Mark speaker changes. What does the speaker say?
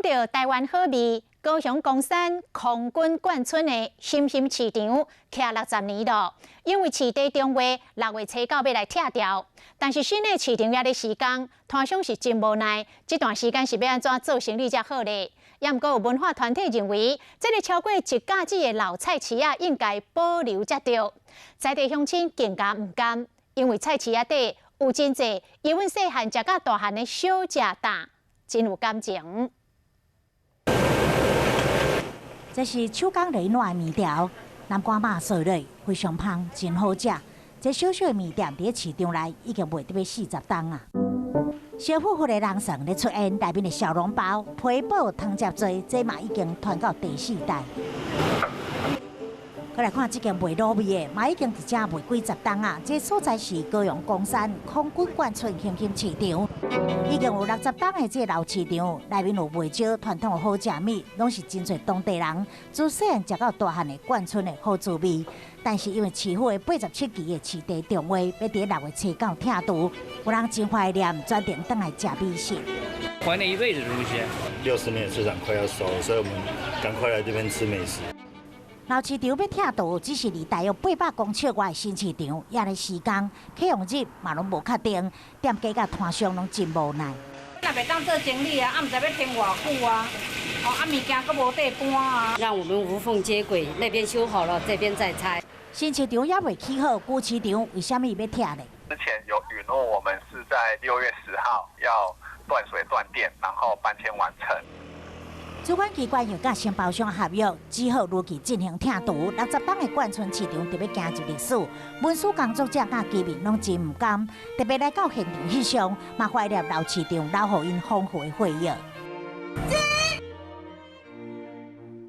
Speaker 1: 到台灣好味，高雄岡山空軍冠村的欣欣市場徛60年咯，因為市地重劃6月初9欲來拆掉，但是新的市場猶咧施工，攤商是真無奈，這段時間是欲按怎做生意才好咧？也毋過有文化團體認為，這个超過一甲子的老菜市仔應該保留才對。在地鄉親更加毋甘，因為菜市仔底有真濟伊阮細漢食甲大漢的小食檔，真有感情。
Speaker 2: 這是手工雷糯的麵條，南瓜肉做落非常芳，真好食。這小小的麵店佇市場內已經賣得欲40冬啊！燒乎乎的人參咧出現，內面的小籠包、皮堡、湯汁濟，這嘛已經傳到第四代。閣來看這間賣滷味的，嘛已經佇遮賣幾十冬啊！這所在是高雄岡山空軍冠村欣欣市場，已經有60冬的這个老市場，內面有袂少傳統的好食物，攏是真濟當地人自細漢食到大漢的冠村的好滋味。但是因為市府的87期的市地重劃，欲佇6月初9拆除，有人真懷念，專程轉來食美食。
Speaker 3: 懷念一輩子的東西。
Speaker 4: 60年的市場快要收，所以我們趕快來這邊吃美食。
Speaker 2: 老市場欲拆除，只是離大約800公尺外的新市場，猶咧施工，啟用日嘛攏無確定，店家佮攤商攏真無奈。
Speaker 5: 若袂當做生理啊，啊毋知欲停偌久啊，哦啊物件閣無地搬啊。
Speaker 6: 讓我們無縫接軌，那邊修好了，這邊再拆。
Speaker 2: 新市場猶未起好，舊市場為啥物欲拆呢？
Speaker 7: 之前有允諾我們是在6月10號要斷水斷電，然後搬遷完成。
Speaker 2: 主管機關又佮承包商合約，只好如期進行拆除。60冬的冠村市場特別行入歷史，文史工作者佮居民攏真毋甘，特別來到現場翕相，嘛懷念老市場留予𪜶豐富的回憶。